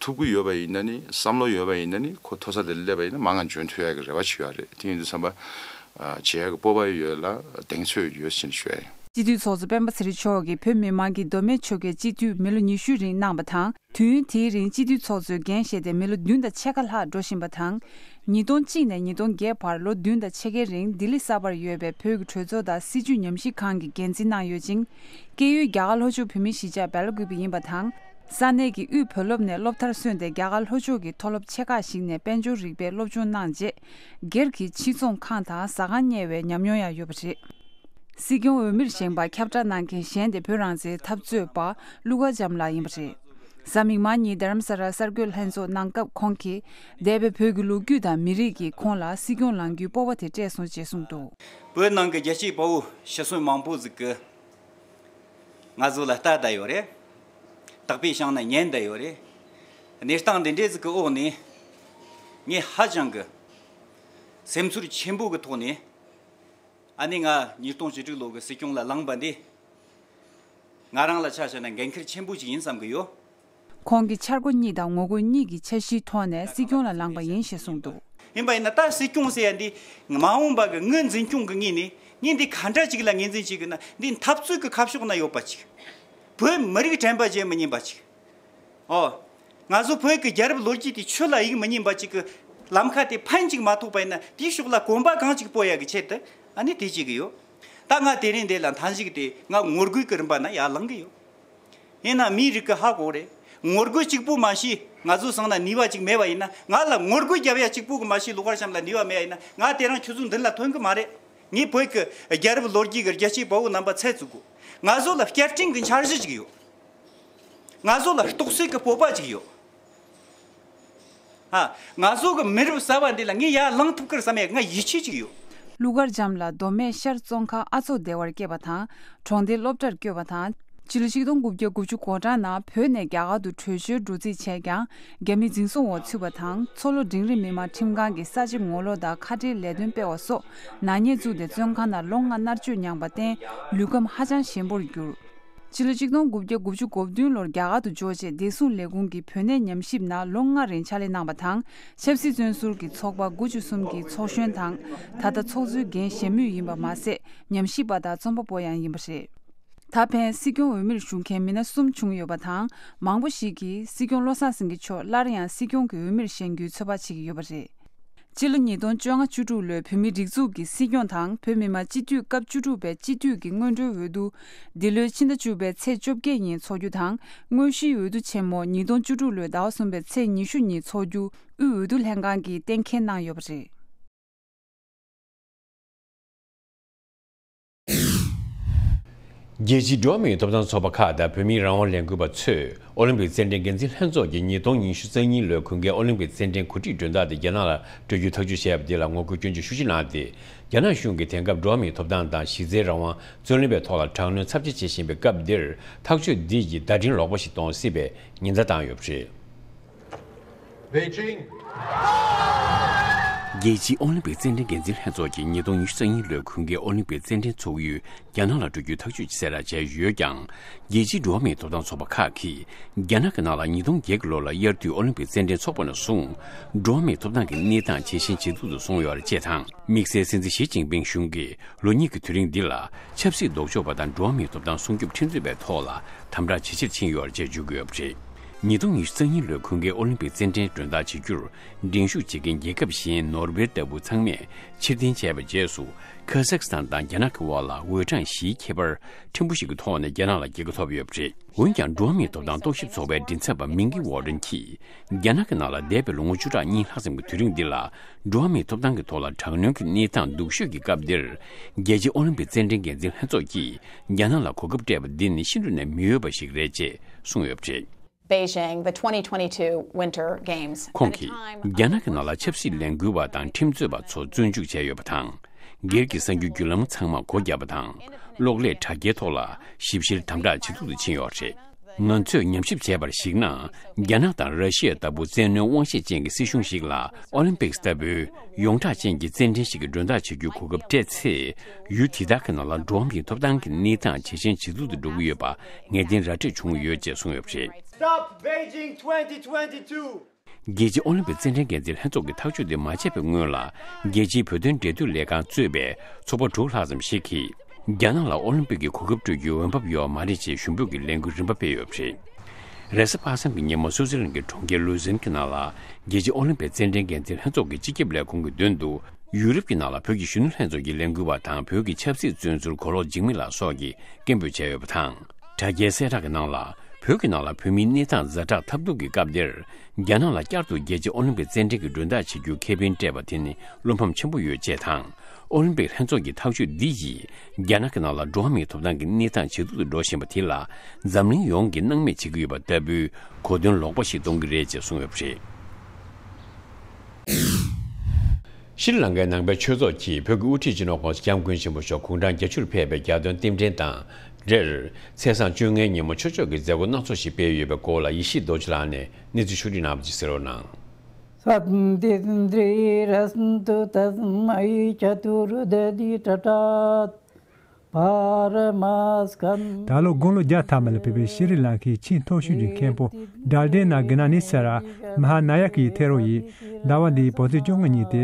ཐུབ་ཀྱི་ཡོད་པ་ཡིན་ན་ནི། བསམ་བློ་ཡོད་པ་ཡིན་ན་ནི། ཁོ་མཐོ་ས་དེ་ལ་སླེབས་པ་ཡིན་ན་མང་ང་འཇོན་ཐུབ་ཡག་གི་རེ་བ་བྱེད་ཡོད་རེད། དེ་ཡིན་དུས་ཙམ་པ་བྱེད་ཡག་གི་སྤོབས་པ་ཡོད་ལ་གདེང་ཚོད་ཡོད་ཅེས་ཞུ་ཡ་ཡིན། སྤྱི་འཐུས་ཚོགས་གཙོ་སྤེན་པ་ཚེ་རིང་མཆོག་གིས་བོད་མི་མང་གིས་མདོ་སྨད་ཆོལ་ཁའི་སྤྱི་འཐུས་མི་ལོ་ཉི་ཤུའི་རིང་གནང་བ་དང་། དུས་ཡུན་དེའི་རིང་སྤྱི་འཐུས་ཚོགས་གཙོའི་འགན་བཞེས་ཏེ་མི་ལོ་བདུན་དང་ཕྱེད་ཀ་ལྷག་འགྲོ་བཞིན་པ་དང་། ཉིས་སྟོང་གཅིག་ནས་ཉིས་སྟོང་བརྒྱད་བར་ལོ་བདུན་དང་ཕྱེད་ཀའི་རིང་ལྡི་ལི་གསར་པར་ཡོད་པའི་བོད་ཀྱི་གྲོས་ཚོགས་དང་སྲིད་བྱུས་ཉམས་ཞིབ་ཁང་གི་འགན་འཛིན་གནང་ཡོད་ཅིང་། སྐྱེས་ཡུལ་རྒྱ་གར་ལྷོ་ཕྱོགས་བོད་མིའི་གཞིས་ཆགས་སྦེལ་ཀོབ་ཡིན་པ་དང་། ས་གནས་ཀྱི་དབུས་བོད་སློབ་ནས་སློབ་མཐར་སོན་ཏེ་རྒྱ་གར་ལྷོ་ཕྱོགས་ཀྱི་མཐོ་སློབ་ཆེ་ཁག་ཞིག་ནས་དཔལ་འབྱོར་རིག་པའི་སློབ་སྦྱོང་གནང་རྗེས། སྒེར་གྱི་ཕྱིར་ཚོང་ཁང་དང་ཟ་ཁང་གཉེར་བའི་ཉམས་མྱོང་ཡང་ཡོད་པ་རེད། སྲིད་སྐྱོང་འོས་མིར་བཞེངས་པར་ཁྱབ་བསྒྲགས་གནང་མཁན་གཞན་དེ་བོད་རང་བཙན་འཐབ་རྩོད་པ་ཀླུ་མཁར་བྱམས་ལགས་ཡིན་པ་རེད། གཟའ་མིག་དམར་ཉིན་རྡ་རམ་ས་ལར་གསར་འགོད་ལྷན་ཚོགས་གནང་སྐབས་ཁོང་གིས། འདས་པའི་བོད་ཀྱི་ལོ་རྒྱུས་དང་མི་རིགས་ཀྱིས་ཁོང་ལ་སྲིད་སྐྱོང་ལངས་རྒྱུའི་སྤོབས་པ་དེ་སྤྲད་སོང་ཅེས་གསུངས་འདུག། བོད་ནང་གི་རྒྱལ་གཅེས་དཔའ་བོ་ཤི་གསོན་མང་པོ་ཟིག་གིས་ང་ཚོ་ལ་ལྟ་བསྡད་ཡོད་རེད། དག་པའི་ཞིང་ནས་ཉན་བསྡད་ཡོད་རེད། གནས་སྟངས་འདི་འདྲའི་ཟིག་གི་འོག་ནས་ངས་ཧ་ཅང་གི་སེམས་ཚོར་ཆེན་པོ་གི་ཐོག་ནས། ཨ་ནི་ང་ཉིས་སྟོང་བཅུ་དྲུག་ལོ་གི་སྲིད་སྐྱོང་ལ་ལངས་པ་འདི། ང་རང་ལ་ཆ་བཞག་ན་འགན་འཁྱེར་ཆེན་པོ་ཅིག་ཡིན་བསམ་གི་ཡོད། ཁོང་གིས་འཆར་སྒོ་གཉིས་དང་ངོ་རྒོལ་གཉིས་ཀྱི་འཆར་གཞིའི་ཐོག་ནས་སྲིད་སྐྱོང་ལ་ལངས་པ་ཡིན་ཞེས་གསུངས་འདུག། ཡིན་པ་ཡིན་ན་ད་སྲིད་སྐྱོང་ཟེར་ཡ་འདི་མ་འོངས་པ་གི་ངོས་འཛིན་སྐྱོང་གི་ངོས་ནས་ངས་འདི་ག་འདྲ་ཅིག་ལ་ངོས་འཛིན་བྱེད་གི་ན། འདི་འཐབ་རྩོད་ཀྱི་ཁ་ཕྱོགས་ན་ཡོད་པ་ཅིག། བོད་མི་རིགས་དྲན་པ་བརྗེད་མི་ཉན་པ་ཅིག། ཨོ། ང་ཚོ་བོད་ཀྱི་རྒྱལ་རབས་ལོ་རྒྱུས་དེ་ཆུ་ལ་གཡུག་མི་ཉན་པ་ཅིག་གི་ལམ་ཁ་དེ་ཕན་ཅིག་མ་ཐོགས་པ་ཡིན་ན། དེའི་ཕྱོགས་ལ་གོམ་པ་གང་ཅིག་སྤོ་ཡ་གི་ཆེད་དུ་ཨ་ནི་དེ་བྱེད་གི་ཡོད། ད་ང་དེ་རིང་འདི་ལ་མཐའ་མཇུག་དེ་ང་ངོ་རྒོལ་གྱི་རིམ་པ་ན་ཡར་ལངས་གི་ཡོད། ཡིན་ན་མིའི་རིགས་ཀྱི་ཧ་གོ་རེད། ངོ་རྒོལ་གཅིག་པུ་མ་ཤེས། ང་ཚོ་སང་ན་ནུས་པ་ཅིག་མེད་པ་ཡིན་ན། ང་ལ་ངོ་རྒོལ་རྒྱབ་ཡ་གཅིག་པུ་གི་མ་ཤེས། ལོ་ཁར་ཤམ་ལ་ནུས་པ་མེད་པ་ཡིན་ན། ང་དེ་རིང་ཁྱོད་ཚོ་མདུན་ལ་ཐོན་གི་མ་རེད། ངས་བོད་ཀྱི་རྒྱལ་རབས་ལོ་རྒྱུས་ཀྱི་རྒྱལ་གཅེས་དཔའ་བོ་རྣམ་པ་ཚད་བཙུགས་གོ། ང་ཚོ་ལ་བསྐྱར་སྐྲུན་གྱི་འཆར་གཞི་ཅིག་ཡོད། ང་ཚོ་ལ་རྟོགས་སད་ཀྱི་སྤོབས་པ་ཅིག་ཡོད། ཧ། ང་ཚོ་གི་མི་རབས་གསར་བ་འདི་ལ་ངས་ཡར་ལངས་ཐུབ་ཀྱི་རེད་བསམ་ཡ་ང་ཡིད་ཆེས་ཅིག་ཡོད། ཀླུ་མཁར་བྱམས་ལགས་མདོ་སྨད་ཤར་བཙོན་ཁང་ཨ་མཚོ་སྡེ་བར་སྐྱེས་པ་དང་། གྲོང་སྡེའི་སློབ་གྲྭར་བསྐྱོད་པ་དང་། སྤྱི་ལོ་ཆིག་སྟོང་དགུ་བརྒྱ་དགུ་བཅུ་གོ་གྲངས་ནང་བོད་ནས་རྒྱ་གར་དུ་བྲོས་བྱོལ་འགྲོ་རྩིས་བྱས་ཀྱང་། རྒྱ་མིའི་འཛིན་བཟུང་འོག་ཚུད་པ་དང་། མཚོ་ལྷོ་འབྲིང་རིམ་མི་དམངས་ཁྲིམས་ཁང་གིས་ས་བྱི་ངོ་ལོག་དང་ཁ་བྲལ་ལས་དོན་སྤེལ་བ་སོགས་ནག་ཉེས་བཙུགས་ཏེ་བཙོན་ཁང་ནང་ལོ་ལྔ་མནར་གཅོད་མྱངས་པར་བརྟེན་ལུས་ཁམས་ཧ་ཅང་ཞན་པོར་གྱུར། སྤྱི་ལོ་ཆིག་སྟོང་དགུ་བརྒྱ་དགུ་བཅུ་གོ་བདུན་ལོར་རྒྱ་གར་དུ་འབྱོར་རྗེས་བདེ་སྲུང་ལས་ཁུངས་ཀྱི་བོད་གནས་ཉམས་ཞིབ་ནང་ལོ་ལྔ་རིང་ཕྱག་ལས་གནང་བ་དང་། ཆབ་སྲིད་བཙོན་ཟུར་གྱི་ཚོགས་པ་དགུ་བཅུ་གསུམ་གྱི་ཚོགས་གཞོན་དང་། ད་ལྟ་ཚོགས་གཙོའི་འགན་བཞེས་མུས་ཡིན་པ་མ་ཟད། ཉམས་ཞིབ་པ་དང་རྩོམ་པ་པོ་ཡང་ཡིན་པ་རེད། ད་ཕན་སྲིད་སྐྱོང་འོས་མིར་ཞུགས་མཁན་མི་སྣ་གསུམ་བྱུང་ཡོད་པ་དང་། མང་པོ་ཞིག་གིས་སྲིད་སྐྱོང་བློ་བཟང་སེང་གེ་མཆོག་སླར་ཡང་སྲིད་སྐྱོང་གི་འོས་མིར་བཞེངས་རྒྱུའི་ཚོད་དཔག་བྱེད་ཀྱི་ཡོད་པ་རེད། སྤྱི་ལོ་ཉིས་སྟོང་བཅོ་ལྔ་བཅུ་དྲུག་ལོའི་བོད་མིའི་སྒྲིག་འཛུགས་ཀྱི་སྲིད་སྐྱོང་དང་བོད་མི་མང་སྤྱི་འཐུས་སྐབས་བཅུ་དྲུག་པའི་སྤྱི་འཐུས་ཀྱི་སྔོན་འགྲོའི་འོས་བསྡུ། འདི་ལོའི་ཕྱི་ཟླ་བཅུ་པའི་ཚེས་བཅོ་བརྒྱད་ཉིན་འཚོགས་རྒྱུ་དང་། དངོས་གཞིའི་འོས་བསྡུ་ཆེན་མོ་ཉིས་སྟོང་བཅུ་དྲུག་ལོའི་ཟླ་བ་གསུམ་པའི་ཚེས་ཉི་ཤུ་ཉིན་འཚོགས་རྒྱུ་དབུས་འོས་བསྡུ་ལྷན་ཁང་གིས་གཏན་འཁེལ་གནང་ཡོད་པ་རེད། རྒྱལ་སྤྱིའི་འགྲོ་བ་མིའི་ཐོབ་ཐང་ཚོགས་པ་ཁག་དང་བོད་མིའི་རང་དབང་ལས་འགུལ་བ་ཚོས་ཨོ་ལིམ་པིག་རྩེད་འགྲན་འགན་འཛིན་ལྷན་ཚོགས་ཀྱི་ཉིས་སྟོང་ཉི་ཤུ་རྩ་གཉིས་ལོའི་གུང་ཁན་ཨོ་ལིམ་པིག་རྩེད་འགྲན་གོ་སྒྲིག་མགྲོན་བདག་དེ་རྒྱ་ནག་ལ་སྤྲོད་རྒྱུའི་ཐག་གཅོད་བྱས་པ་དེ་ལ་ངོ་རྒོལ་སྐྱོན་བརྗོད་ཤུགས་ཆེ་གནང་སྟེ། རྒྱ་ནག་གཞུང་གིས་དེང་སྐབས་འགྲོ་བ་མིའི་ཐོབ་ཐང་དང་གཞི་རྩའི་རང་དབང་རྩོད་ལེན་པའི་ཐོག་ལ་དྲག་གནོན་ཚབས་ཆེ་བྱེད་བཞིན་པའི་སྐབས་འདིར་ཐག་གཅོད་འདི་ཡིས་བརྡ་འཕྲིན་ལོག་པ་ཞིག་གཏོང་སྲིད་པའི་ཉེན་བརྡ་བཏང་ཡོད་པ་རེད། Beijing. རྒྱལ་སྤྱིའི་ཨོ་ལིམ་པིག་རྩེད་འགྲན་འགན་འཛིན་ལྷན་ཚོགས་ཀྱིས་ཉིས་སྟོང་ཉི་ཤུ་རྩ་གཉིས་ལོའི་གུང་ཁན་ཨོ་ལིམ་པིག་རྩེད་འགྲན་འཚོགས་ཡུལ་རྒྱ་ནག་ལ་སྤྲོད་རྒྱུའི་ཐག་གཅོད་གསལ་བསྒྲགས་བྱས་ཡོད་ཀྱང་། རྒྱལ་སྤྱིའི་འགྲོ་བ་མིའི་ཐོབ་ཐང་ཚོགས་པ་ཁག་གིས་རྒྱ་ནག་གི་ནང་ལ་ཉིས་སྟོང་བརྒྱད་ཀྱི་ལོ་ལ་དབྱར་དུས་ཨོ་ལིམ་པིག་རྩེད་འགྲན་འཚོགས་པ་ནས་བཟུང་། འགྲོ་བ་མིའི་ཐོབ་ཐང་གི་གནས་སྟངས་ཇེ་ཞན་ཇེ་སྡུག་ཏུ་སོང་ཡོད་རེད་ཅེས་དང་། དམིགས་བསལ་སྲིད་འཛིན་ཞི་ཅིན་ཕིང་གཞུང་གིས་ལོ་གཉིས་ཀྱི་དུས་རིང་འདི་ལ་ཆབ་སྲིད་ལྡོག་ཕྱོགས་པ་དང་འགྲོ་བ་མིའི་ཐོབ་ཐང་སྲུང་སྐྱོབ་ཁྲིམས་རྩོད་པའི་ཐོག་ལ་དམ་དྲག་ཇེ་ཆེར་ཕྱིན་ཡོད་རེད་ཅེས་བརྗོད་ཀྱི་ཡོད་པ་རེད། ཉིས་སྟོང་ཉི་ཤུ་རྩ་གཉིས་ལོའི་གུང་ཁན་ཨོ་ལིམ་པིག་རྩེད་འགྲན་མགྲོན་བདག་བྱེད་རྒྱུར་འགྲན་ཞུགས་བྱེད་མཁན་རྒྱལ་ཁབ་གཞན་ནོར་ཝེ་ལྟ་བུ་ཚང་མས་ཕྱིར་འཐེན་བྱས་པའི་རྗེས་སུ། ཁ་ཟག་སི་ཐན་དང་རྒྱ་ནག་གི་དབར་ལ་འོས་གྲངས་བཞིའི་ཁྱད་པར་ཕྲན་བུ་ཞིག་གི་ཐོག་ནས་རྒྱ་ནག་ལ་རྒྱལ་ཁ་ཐོབ་ཡོད་པ་རེད། འོན་ཀྱང་། འགྲོ་བ་མིའི་ཐོབ་ཐང་རྟོག་ཞིབ་ཚོགས་པའི་མགྲིན་ཚབ་པ་མིང་གི་ཝོ་ཌེན་གྱིས། རྒྱ་ནག་གི་ནང་ལ་འདས་པའི་ལོ་ངོ་བཅུ་ཕྲག་གཉིས་ལྷག་ཙམ་གྱི་དུས་རིང་འདི་ལ། འགྲོ་བ་མིའི་ཐོབ་ཐང་གི་ཐོག་ལ་དྲག་གནོན་གྱི་གནས་སྟངས་སྡུག་ཤོས་ཀྱི་སྐབས་འདིར། རྒྱལ་སྤྱིའི་ཨོ་ལིམ་པིག་རྩེད་འགྲན་འགན་འཛིན་ལྷན་ཚོགས་ཀྱིས་རྒྱ་ནག་ལ་གོ་སྐབས་སྤྲད་པ་འདི་ནི་ཤིན་ཏུ་ནས་མི་འོས་པ་ཞིག་རེད་ཅེས་གསུངས་ཡོད་པ་རེད། Beijing, the twenty twenty-two Winter Games. ཁོང་གིས་རྒྱ་ནག་གི་ནང་ལ་ཆབ་སྲིད་ལས་འགུལ་བ་དང་ཁྲིམས་རྩོད་པ་ཚོ་བཙོན་འཇུག་བྱས་ཡོད་པ་དང་། སྒེར་གྱི་གསར་འགྱུར་བརྒྱུད་ལམ་ཚང་མར་སྒོ་བརྒྱབ་པ་དང་། གློག་ཀླད་དྲ་རྒྱའི་ཐོག་ལ་ཞིབ་བཤེར་དམ་དྲག་ཇེ་སྡུག་ཏུ་ཕྱིན་ཡོད་རེད། ང་ཚོས་ཉམས་ཞིབ་བྱས་པར་གཞིགས་ན། རྒྱ་ནག་དང་ར་ཤི་ཡ་ལྟ་བུ་བཙན་གནོན་དབང་ཤེད་ཅན་གྱི་སྲིད་གཞུང་ཞིག་ལ་ཨོ་ལིམ་པིག་ལྟ་བུའི་ཡོངས་གྲགས་ཅན་གྱི་རྩེད་འགྲན་ཞིག་གི་མགྲོན་བདག་བྱེད་རྒྱུའི་གོ་སྐབས་སྤྲད་ཚེ། ཡུལ་དེ་དག་གི་ནང་ལ་འགྲོ་བ་མིའི་ཐོབ་ཐང་གི་གནས་སྟངས་ཇེ་ཞན་ཇེ་སྡུག་ཏུ་འགྲོ་གི་ཡོད་པ་ངེས་གཏན་ར་སྤྲོད་བྱུང་ཡོད་ཅེས་གསུངས་ཡོད་པ་རེད། Stop Beijing twenty twenty-two. རྒྱལ་སྤྱིའི་ཨོ་ལིམ་པིག་རྩེད་འགྲན་འགན་འཛིན་ལྷན་ཚོགས་ཀྱི་ཐག་གཅོད་དེ་མ་བྱས་པའི་སྔོན་ལ། རྒྱལ་སྤྱིའི་བོད་དོན་འབྲེལ་མཐུད་ལས་ཁང་གཙོས་པའི་ཚོགས་པ་དྲུག་ལྷག་ཙམ་ཞིག་གིས། རྒྱ་ནག་ལ་ཨོ་ལིམ་པིག་གི་གོ་སྐབས་སྤྲོད་རྒྱུའི་འོས་འབབ་ཡོད་མ་རེད་ཅེས་ཞུ་འབོད་ཀྱི་ལས་འགུལ་རིམ་པ་སྤེལ་ཡོད་པ་རེད། རེས་གཟའ་པ་སངས་ཀྱི་ཉིན་མོ་སུའུ་ཙི་ལན་གྱི་གྲོང་ཁྱེར་ལུ་ཛན་གྱི་ནང་ལ། རྒྱལ་སྤྱིའི་ཨོ་ལིམ་པིག་རྩེད་འགྲན་འགན་འཛིན་ལྷན་ཚོགས་ཀྱི་སྤྱི་ཁྱབ་ལས་ཁུངས་ཀྱི་མདུན་དུ། ཡུ་རོབ་ཀྱི་ནང་ལ་བོད་ཀྱི་གཞོན་ནུ་ལྷན་ཚོགས་ཀྱི་ལས་འགུལ་བ་དང་། བོད་ཀྱི་ཆབ་སྲིད་བཙོན་ཟུར་མགོ་ལོག་འཇིགས་མེད་ལགས་སོགས་ཀྱིས་སྐད་འབོད་བྱས་ཡོད་པ་དང་། དྲ་རྒྱའི་གསལ་བསྒྲགས་ཀྱི་ནང་ལ། བོད་ཀྱི་ནང་ལ་བོད་མིའི་གནས་སྟངས་ཛ་དྲག་ཐབས་སྡུག་གི་སྐབས་འདིར། རྒྱ་ནག་ལ་བསྐྱར་དུ་རྒྱལ་སྤྱིའི་ཨོ་ལིམ་པིག་རྩེད་འགྲན་གྱི་མགྲོན་བདག་བྱེད་རྒྱུའི་ཁེ་ཕན་སྤྲད་པ་དེ་ནི་བློ་ཕམ་ཆེན་པོ་ཡོད་ཅེས་དང་། ཨོ་ལིམ་པིག་ལྷན་ཚོགས་ཀྱི་ཐག་གཅོད་འདི་ཡིས། རྒྱ་ནག་གི་ནང་ལ་འགྲོ་བ་མིའི་ཐོབ་ཐང་གི་གནས་སྟངས་ཇེ་སྡུག་ཏུ་འགྲོ་བཞིན་པ་དེ་ལ། འཛམ་གླིང་ཡོངས་ཀྱིས་སྣང་མེད་བྱེད་ཀྱི་ཡོད་པ་ལྟ་བུའི་གོ་དོན་ལོག་པ་ཞིག་གཏོང་གི་རེད་ཅེས་གསུངས་ཡོད་པ་རེད། ཤྲི་ལང་ཀའི་ནང་པའི་ཆོས་ཚོགས་ཀྱིས་བོད་ཀྱི་དབུ་ཁྲིད་སྤྱི་ནོར་༸གོང་ས་༸སྐྱབས་མགོན་ཆེན་པོ་མཆོག་གུང་ཁྲན་བརྒྱད་ཅུར་ཕེབས་པའི་རྒྱལ་སྟོན་རྟེན་འབྲེལ་དང་འབྲེལ། ཚེས་བཟང་བཅོ་ལྔའི་ཉིན་མོ་ཆོས་ཕྱོགས་ཀྱི་མཛད་སྒོ་སྣ་ཚོགས་ཤིག་སྤེལ་ཡོད་པའི་སྐོར་ལ་ཡེ་ཤེས་རྡོ་རྗེ་ལགས་ནས་གནས་ཚུལ་ཕྱོགས་སྒྲིག་གནང་བ་ཅིག་གསན་རོགས་གནང་། सन्तिन्द्रिरस्तु तस्मै चतुर्दधिटठात् परमास्कन् ད་ལོ་དགུང་ལོ་བརྒྱ་ཐམ་པ་ལ་ཕེབས་པའི་ཤྲི་ལང་ཀའི་ཆེས་མཐོ་ཤོས་ཀྱི་མཁན་པོ་ཌལ་ཌེ་ན་གི་ན་ནི་ས་ར་མ་ཧཱ་ན་ཡ་ཀའི་ཐེ་རོ་ཡིས་ཟླ་བ་འདིའི་བོད་ཚེས་བཅོ་ལྔ་ཉིན་ཏེ།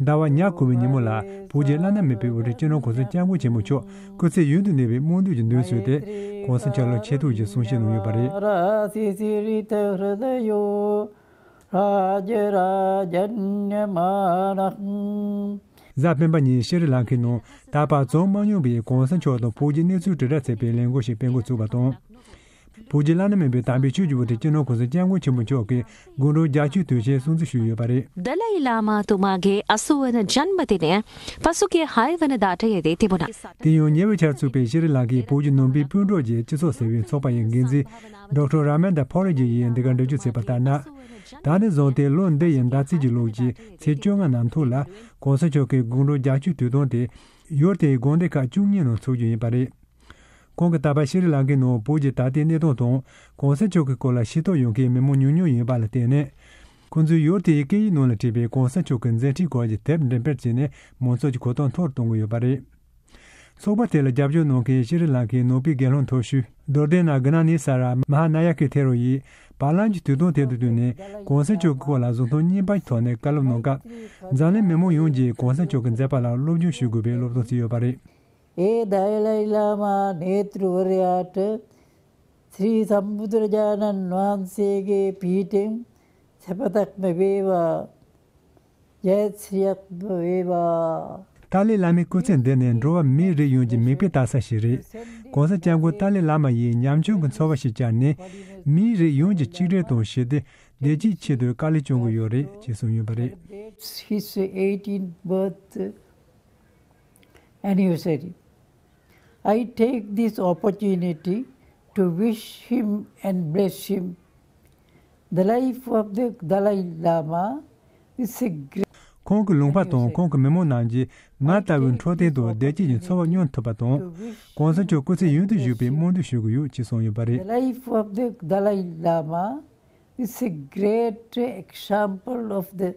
ཟླ་བ་ཉ་གུང་བའི་ཉིན་མོ་ལ་བོད་ཀྱི་བླ་ན་མེད་པའི་དབུ་ཁྲིད་སྤྱི་ནོར་༸གོང་ས་༸སྐྱབས་མགོན་ཆེན་པོ་མཆོག་སྐུ་ཚེ་ཡུན་དུ་གནས་པའི་སྨོན་འདུན་གྱི་འདོན་ཚུལ་ཏེ་༸གོང་ས་མཆོག་ལ་ཆེ་ཐུགས་ཀྱི་གསུང་བཤད་གནང་ཡོད་པ་རེད། राजराजन्यमानः གཟའ་སྤེན་པ་ཉིན་ཤྲི་ལང་ཀའི་ནང་ད་བར་བྱུང་མ་མྱོང་པའི་༸གོང་ས་མཆོག་དང་བོད་ཀྱི་གནས་ཚུལ་དྲིལ་བསྒྲགས་ཚེས་པའི་ལས་འགུལ་ཞིག་སྤེལ་འགོ་ཚུགས་པ་དང་། བོད་ཀྱི་བླ་ན་མེད་པའི་དམ་པའི་ཆོས་ཀྱི་དབུ་ཁྲིད་སྤྱི་ནོར་༸གོང་ས་༸སྐྱབས་མགོན་ཆེན་པོ་མཆོག་གིས་དགུང་གྲངས་བརྒྱད་ཅུའི་དུས་ཆེན་སྲུང་བརྩི་ཞུས་ཡོད་པ་རེད། दलाई लामा तुमागे असुवन जन्मदिने पसुके हायवन दाटयदे तिबुना དེ་ཡང་ཉེ་བའི་ཆར་བཙུགས་པའི་ཤྲི་ལང་ཀའི་བོད་ཀྱི་ནང་པའི་སྤུན་གྲོགས་ཀྱི་སྤྱི་ཚོགས་ཟེར་བའི་ཚོགས་པ་ཡི་འགན་འཛིན་ཌོག་ཊར་ར་མན་དྷ་ཕོ་རི་ཇི་ཡིས་འདི་གར་འགྲེལ་བརྗོད་བྱས་པ་ལྟར་ན། ད་ནས་བཟུང་སྟེ་ལོ་འདི་ཡི་ཟླ་རྩིས་ཀྱི་ལོ་གཅིག་ཚེས་བཅོ་ལྔ་ནམ་ཐོག་ལ་༸གོང་ས་མཆོག་གི་དགུང་གྲངས་བརྒྱད་ཅུའི་དུས་སྟོན་དེ་ཡུལ་དེའི་དགོན་སྡེ་ཁག་བཅུ་གཉིས་ནང་འཚོགས་རྒྱུ་ཡིན་པ་རེད། ཁོང་གིས་ད་བར་ཤྲི་ལང་ཀའི་ནང་བོད་ཀྱི་ད་ལྟའི་གནས་སྟངས་དང་༸གོང་ས་མཆོག་གི་སྐོར་ལ་ཤེས་རྟོགས་ཡོང་མཁན་མི་མང་ཉུང་ཉུང་ཡིན་པ་ལ་བརྟེན་ནས། ཁོང་ཚོས་ཡུལ་དེའི་སྐད་ཡིག་ནང་ལ་བྲིས་པའི་༸གོང་ས་མཆོག་གི་མཛད་འཕྲིན་སྐོར་གྱི་དེབ་འགྲེམས་སྤེལ་བྱས་ནས་མང་ཚོགས་ཀྱི་གོ་རྟོགས་མཐོ་རུ་གཏོང་གི་ཡོད་པ་རེད། ཚོགས་པ་དེ་ལ་རྒྱབ་སྐྱོར་གནང་མཁན་ཤྲི་ལང་ཀའི་ནང་པའི་དགེ་སློང་མཐོ་ཤོས་རྡོར་གདན་ན་གི་ན་ནི་ས་ར་མ་ཧཱ་ན་ཡ་ཀི་ཐེ་རོ་ཡིས་བར་ལམ་གྱི་དུས་སྟོན་དེ་དང་བསྟུན་ནས་༸གོང་ས་མཆོག་གི་སྐོར་ལ་གཟུགས་མཐོང་རྙིང་པའི་ཐོག་ནས་བཀའ་སློབ་གནང་སྐབས། འཛམ་གླིང་མི་མང་ཡོངས་ཀྱིས་༸གོང་ས་མཆོག་གི་མཛད་པ་ལ་སློབ་སྦྱོང་ཞུ་དགོས་པའི་སློབ་སྟོན་བྱས་ཡོད་པ་རེད། हे दलाई लामा नेतृवर्याट श्री सम्बुद्धजानन वांसेगे पीठिं सेपतक्मवेवा जयश्रियक्मवेवा ཏཱ་ལའི་བླ་མའི་སྐུ་ཚེ་འདི་ནི་འགྲོ་བ་མིའི་རིགས་ཡོངས་ཀྱི་མིག་དཔེ་ལྟ་ས་ཞིག་རེད། ༸གོང་ས་༸སྐྱབས་མགོན་ཏཱ་ལའི་བླ་མ་ཡིས་ཉམ་ཆུང་གི་འཚོ་བ་ཞིག་བསྐྱལ་ནས་མིའི་རིགས་ཡོངས་ཀྱི་ཆིག་སྒྲིལ་དང་ཞི་བདེ་བདེ་སྐྱིད་ཆེད་དུ་དཀའ་ལས་སྤྱོད་ཀྱི་ཡོད་རེད་ཅེས་གསུངས་ཡོད་པ་རེད། His eighteenth birth anniversary. I take this opportunity to wish him and bless him. The life of the Dalai Lama is a great ཁོང་གི་ལུང་པ་དང་ཁོང་གི་མི་མང་རྣམས་ཀྱིས་ང་ལྟ་བུའི་འཕྲོད་བསྟེན་དང་བདེ་སྐྱིད་ཀྱི་འཚོ་བ་མྱོང་ཐུབ་པ་དང་༸གོང་ས་མཆོག་སྐུ་ཚེ་ཡུན་དུ་བཞུགས་པའི་སྨོན་འདུན་ཞུ་གི་ཡོད་ཅེས་གསུངས་ཡོད་པ་རེད། The life of the Dalai Lama is a great example of the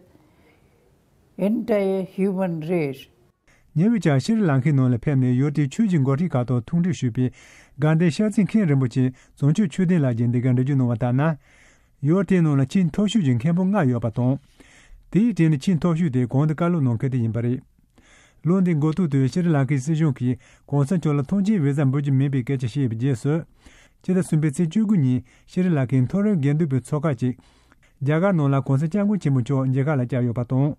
entire human race. ཉེ་བའི་ཆར་ཤྲི་ལང་ཀའི་ནང་ལ་ཕེབས་ནས་ཡུལ་དེའི་ཆོས་ཀྱི་འགོ་ཁྲིད་ཁག་དང་ཐུག་འཕྲད་ཞུས་པའི་དགའ་ལྡན་ཤར་རྩེ་མཁན་རིན་པོ་ཆེ་བྱང་ཆུབ་ཆོས་ལྡན་ལགས་ཀྱིས་འདི་གར་འགྲེལ་བརྗོད་གནང་བ་ལྟར་ན། ཡུལ་དེའི་ནང་ལ་ཆེས་མཐོ་ཤོས་ཀྱི་མཁན་པོ་ལྔ་ཡོད་པ་དང་། དེའི་གྲས་ནས་ཆེས་མཐོ་ཤོས་དེ་གོང་དུ་བཀའ་སློབ་གནང་མཁན་དེ་ཡིན་པ་རེད། ལོ་འདིའི་འགོ་ཐོག་ཏུ་ཤྲི་ལང་ཀའི་སྲིད་གཞུང་གིས་༸གོང་ས་མཆོག་ལ་ཐོངས་མཆན་བི་ཟ་འབུལ་རྒྱུ་མིན་པའི་སྐད་ཆ་བཤད་པའི་རྗེས་སུ། སྤྱི་ཟླ་གསུམ་པའི་ཚེས་བཅུ་དགུ་ཉིན་ཤྲི་ལང་ཀའི་མཐོ་རིམ་དགེ་འདུན་པའི་ཚོགས་ཁག་ཅིག་རྒྱ་གར་ནང་ལ་༸གོང་ས་༸སྐྱབས་མགོན་ཆེན་པོ་མཆོག་མཇལ་ཁ་ལ་བཅར་ཡོད་པ་དང་།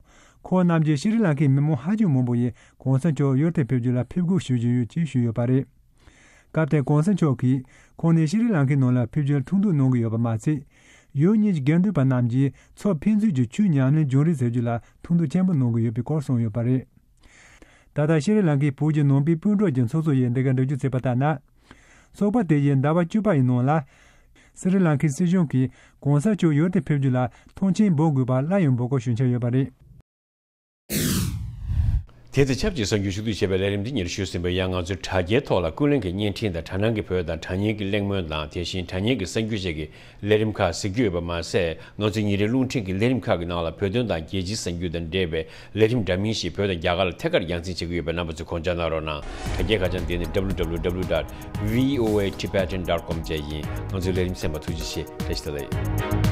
ཁོང་རྣམས་ཀྱིས་ཤྲི་ལང་ཀའི་མི་མང་ཧ་ཅང་མང་པོ་ཡིས་༸གོང་ས་མཆོག་ཡུལ་དུ་ཕེབས་རྒྱུ་ལ་ཕེབས་སྒུག་ཞུ་བཞིན་ཡོད་ཅེས་ཞུས་ཡོད་པ་རེད། སྐབས་དེར་༸གོང་ས་མཆོག་གིས་ཁོང་ནས་ཤྲི་ལང་ཀའི་ནང་ལ་ཕེབས་རྒྱུར་ཐུགས་འདོད་གནང་གི་ཡོད་པ་མ་ཚད། ཡུལ་གཉིས་ཀྱི་དགེ་འདུན་པ་རྣམས་ཀྱིས་མཚོ་ཕན་ཚུན་གྱི་ཆོས་ཉམས་ལེན་བྱུང་རིགས་ཟེར་རྒྱུ་ལ་ཐུགས་འདོད་ཆེན་པོ་གནང་གི་ཡོད་པའི་སྐོར་གསུངས་ཡོད་པ་རེད། ད་ལྟ་ཤྲི་ལང་ཀའི་བོད་ཀྱི་ནང་པའི་སྤུན་གྲོགས་ཀྱི་ཚོགས་གཙོ་ཡིས་འདི་གར་འགྲེལ་བརྗོད་བྱས་པ་ལྟར་ན། ཚོགས་པ་དེ་ཡིས་ཟླ་བ་བཅུ་པ་ཡི་ནང་ལ། སི་རི་ལང་ཀའི་སྲིད་གཞུང་གིས་གོང་ས་མཆོག་ཡུལ་དུ་ཕེབས་རྒྱུ་ལ་མཐོང་མཆན་འབུལ་དགོས་པ་སླར་ཡང་འབོད་སྐུལ་ཞུ་འཆར་ཡོད་པ་རེད། དེ་དང་ཆབས་ཅིག་གསར་འགྱུར་ཞུ་གཏུག་བྱས་པའི་ལས་རིམ་འདི་ཉེར་ཤུ་ཟིན་པའི་ཡང་ང་ཚོའི་དྲ་རྒྱའི་ཐོག་ལ་ཀུན་གླེང་གི་བརྙན་འཕྲིན་དང་དྲ་སྣང་གི་བོད་དང་དྲ་བརྙན་གྱི་གླེང་མོལ་དང་དེ་བཞིན་དྲ་བརྙན་གྱི་གསར་འགྱུར་བཅས་ཀྱི་ལས་རིམ་ཁག་གཟིགས་རྒྱུ་ཡོད་པ་མ་ཟད། ང་ཚོའི་ཉིན་རེའི་རླུང་འཕྲིན་གྱི་ལས་རིམ་ཁག་གི་ནང་ལ་བོད་དོན་དང་རྒྱལ་སྤྱིའི་གསར་འགྱུར་དང་འབྲེལ་བའི་ལས་རིམ་འདྲ་མིན་ཞིག་བོད་དང་རྒྱ་གར་ལ་ཐད་ཀར་རྒྱང་སྲིང་བྱེད་ཀྱི་ཡོད་པས་རྣམ་པ་ཚོས་དགོངས་འཇགས་གནང་རོགས་གནང་། དྲ་རྒྱའི་ཁ་བྱང་དེ་ནི་www dot voatibetan dot com བཅས་ཡིན། ང་ཚོའི་ལས་རིམ་གསན་པར་ཐུགས་རྗེ་ཆེ། བཀྲ་ཤིས་བདེ་ལེགས།